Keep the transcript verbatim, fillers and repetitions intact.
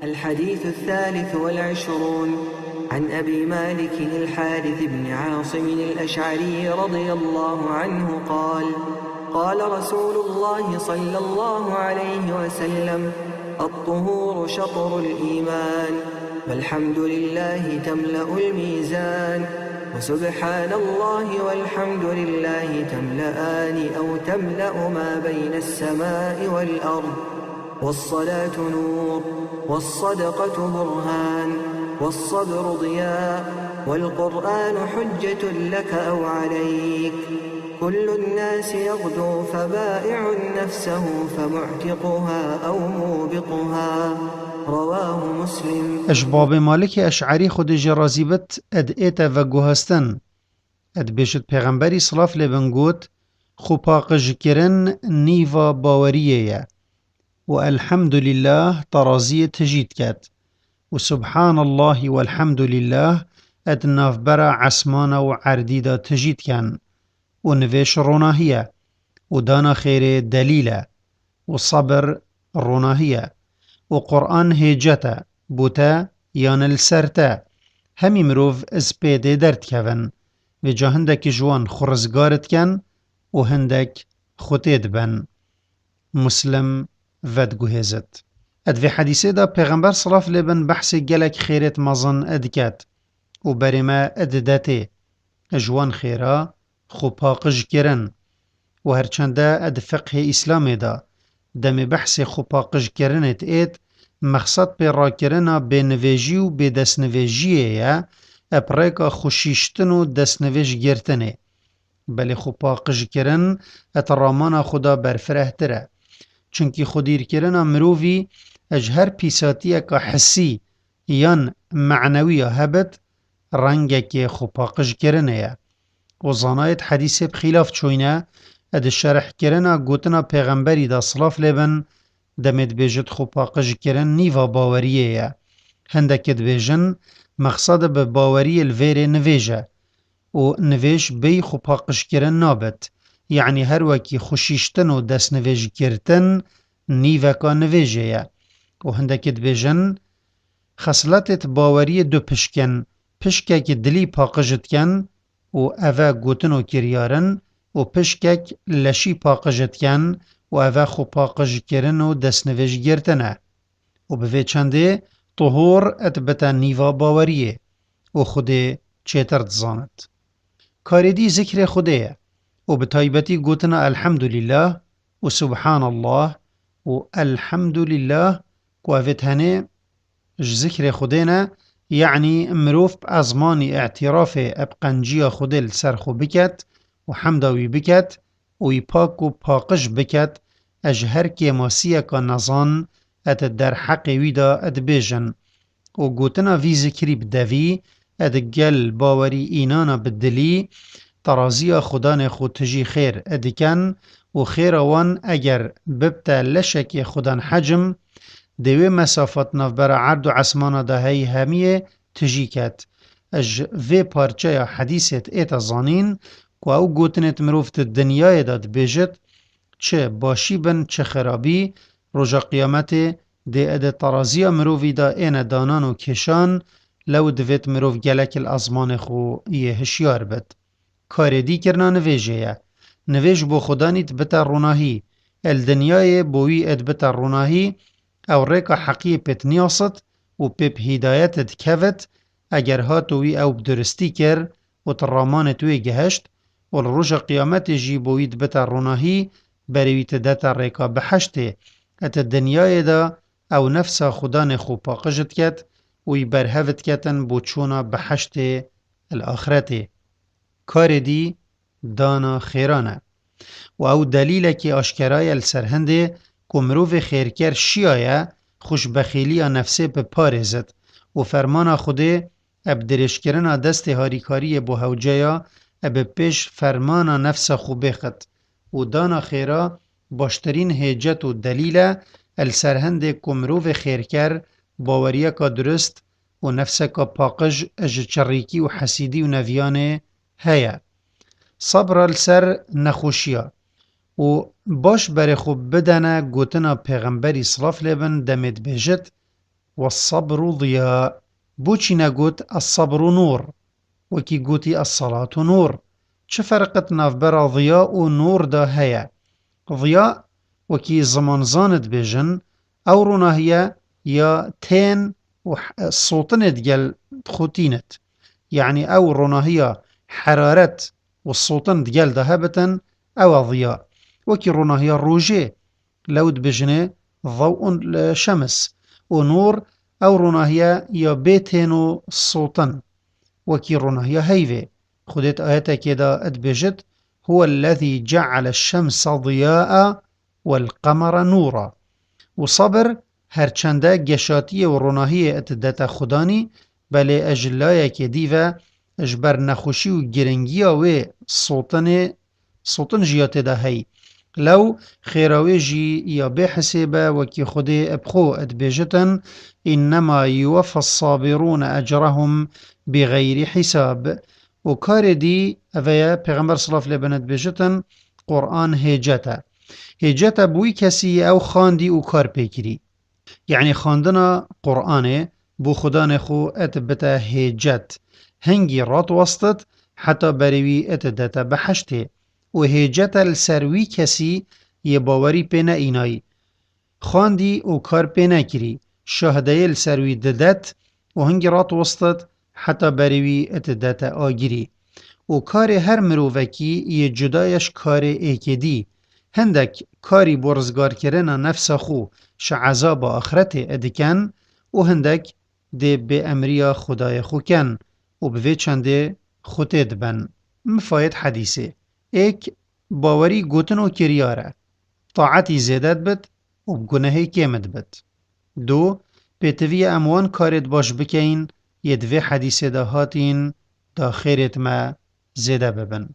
الحديث الثالث والعشرون، عن أبي مالك الحارث بن عاصم الأشعري رضي الله عنه قال: قال رسول الله صلى الله عليه وسلم: الطهور شطر الإيمان، والحمد لله تملأ الميزان، وسبحان الله والحمد لله تملأان أو تملأ ما بين السماء والأرض، والصلاة نور، والصدقة برهان، والصبر ضياء، والقرآن حجة لك أو عليك. كل الناس يغدو فبائع نفسه فمعتقها أو موبقها. رواه مسلم. Ji babê Malikê Eş'erî Xwedê jê razî bit, ed ête veguhastin. Ed bêjit Pêxemberî silav lê bin got, xwepaqijkirin nîva baweriyê ye. Û elhemdulîllah teraziyê tijî diket. Û subhanallahî welhemdulîllah ed navbera esmana û erdî de tijî diken. Û nivêj ronahî ye. Û dana xêrê delîl e. Û sebir ronahî ye. Û Quran hêcet e, bo te yan li ser te. Hemî mirov spê dê derdikevin. Vêca hindekî ji wan xwe rizgar dikin û hindek xwe tê dibin. Muslim vediguhêzit. Ed vê hedîsê de Pêxember silav lê bin behsê gelek xêrêt mezin diket û berê me dide tê. Ji wan xêra xwe paqij kirin. Û herçende di fiqhê Îslamê de demê behsê xwe paqij kirinê diêt, mexsed pê rakirina bênivêjî û bêdestnivêjiyê ye, eb rêka xweşîştin û destnivêj girtinê. Belê xwe paqij kirin et ramana xwe de berfirehtir e. Çunkî xwedîrkirina mirovî ji her pîsatiyeka hisî yan menewî ya hebit, rengekê xwe paqij kirinê ye. Û zanayêt hedîsê bi xîlaf çûyne, ed şerhkirina gotina Pêxemberî de silav lê bin, demê dibêjit xwe paqij kirin nîva baweriyê ye. Hindekê dibêjin, mexsede bi baweriyê li vêrê nivêj e. Û nivêj bêyî xwe paqij kirin nabit. Yanî her wekî xweşîştin û destnivêj girtin nîveka nivêjê ye. Û hindekê dibêjin, xesletêt baweriyê du pişk in, pişkek dilî paqij dikin û eve gotin û kiryar in û pişkek leşî paqij dikin û eve xwe paqij kirin û destnivêj girtin e. Û bi vê çendê tuhur et bite nîva baweriyê û Xwedê çêtir dizanit. Karê dî zikrê Xwedê ye û bi taybetî gotina Elhemdulîllah û Subhanallah û Elhemdulîllah ku evê tenê ji zikrê Xwedê ne, yanî mirov bi ezmanî îtirafê eb qenciya Xwedê li ser xwe biket û hemda wî biket û wî pak û paqij biket, ez ji her kêmasiyeka nezan et derheqê wî de dibêjin. Û gotina vî zikrî bi devî, et gel bawerî înana bi dilî, teraziya Xudanê xwe tijî xêr diken û xêra wan eger bibte leşekê Xudan hecim, dê wê mesafat navbera erd û esmana de heyî hemiyê tijî ket. Ez ji vê parçeya hedîsê êta zanîn ku ew gotinêt mirov di dinyayê de dibêjit, çi başî bin, çi xirabî, roja qiyametê dê ede teraziya mirovî de êne danan û kêşan, lew divêt mirov gelek li ezmanê xwe yê hişyar bit. Karê dî kirina nivêjê ye. Nivêj bo Xudanî dibite ronahî. El dinyayê bo wî ê dibite ronahî, ew rêka heqiyê pê tiniyasit û pê bi hîdayetê dikevit, eger hato wî ew bi duristî kir û ti ramanê tu wê gihişt û li roja qiyametê jî bo wî dibite ronahî, berê wî ti dete rêka biheştê. Ete dinyayê de ew nefsa Xudanê xwe paqij diket û wî berhev diketin bo çûna biheştê li axretê. Karê dî dana xêran e. Û ew delîlekî aşkera ye li ser hindê ku mirovê xêrker şiyaye xwe ji bexîliya nefsê biparêzit û fermana Xwedê eb dirêjkirina destê harîkariyê bo hewceya eb pêş fermana nefsa xwe bêxit û dana xêra baştirîn hêcet û delîl e li ser hindê ku mirovê xêrker baweriyeka durist û nefseka paqij ji çirrîkî û hesîdî û neviyanê heye. Sebra li ser nexweşiya û baş berê xwe bidene gotina Pêxemberî silav lê bin demê dibêjit, والصبر ضياء. بۆچی نەگوت الصبر نور؟ وەکی گوتی الصلاة نور. Çi ferqet navbera ضياء û نور da heye? ضياء, wekî zimanzan dibêjin, ew ronahiye ya tên û h-, sotinê digel xwe tînit. Yanî ew ronahiya heraret û sotin digel de hebitin, ew e ضياء. Wekî ronahiya rojê, lew dibêjinê ضوء الشمس. Û نور, ew ronahiye ya bê tên û sotin, wekî ronahiya heyvê. Xwedê di ayetekê de dibêjit, هو الذي جعل الشمس ضياء والقمر نورا. Û sabir, her çende geşatiyê û ronahiyê didete Xudanî, belê ji layekê dî ve ji ber nexweşî û giringiya wê sotinê, sotin jî ya tê de hey. Lew xêra wê jî ya bê hisêb e, wekî Xwedê bi xwe dibêjitin, إنما يوفى الصابرون أجرهم بغير حساب. Û karê dî, eve ye, Pêxember silav lê bine dibêjitin, Quran hêcet e. Hêcet e bi wî kesî yê ew xandî û kar pê kirî. Yanî xandina Quranê bo Xudanê xwe et bite hêcet. Hingî ratwestit heta berê wî et dete behiştê. Û hêcet e li ser wî kesî yê bawerî pê neînayî. Xwendî û kar pê nekirî, şahdeyê li ser wî didet û hingî ratwestit heta berê wî didete agirî. Û karê her mirovekî yê cuda ye ji karê êkê dî. Hindek karî bo rizgarkirina nefsa xwe ji ezaba axretê dikin û hindek dê bêemriya Xwedayê xwe kin û bi vê çendê xwe tê dibin. Mifayet hedîsê. Êk, bawerî gotin û kiryar e. Taetî zêde dibit û bi gunehê kêm dibit. Du, pêtiviye em wan karêt baş bikeyin, yê di vê hedîsê de hatîn, da xêrêt me zêde bibin.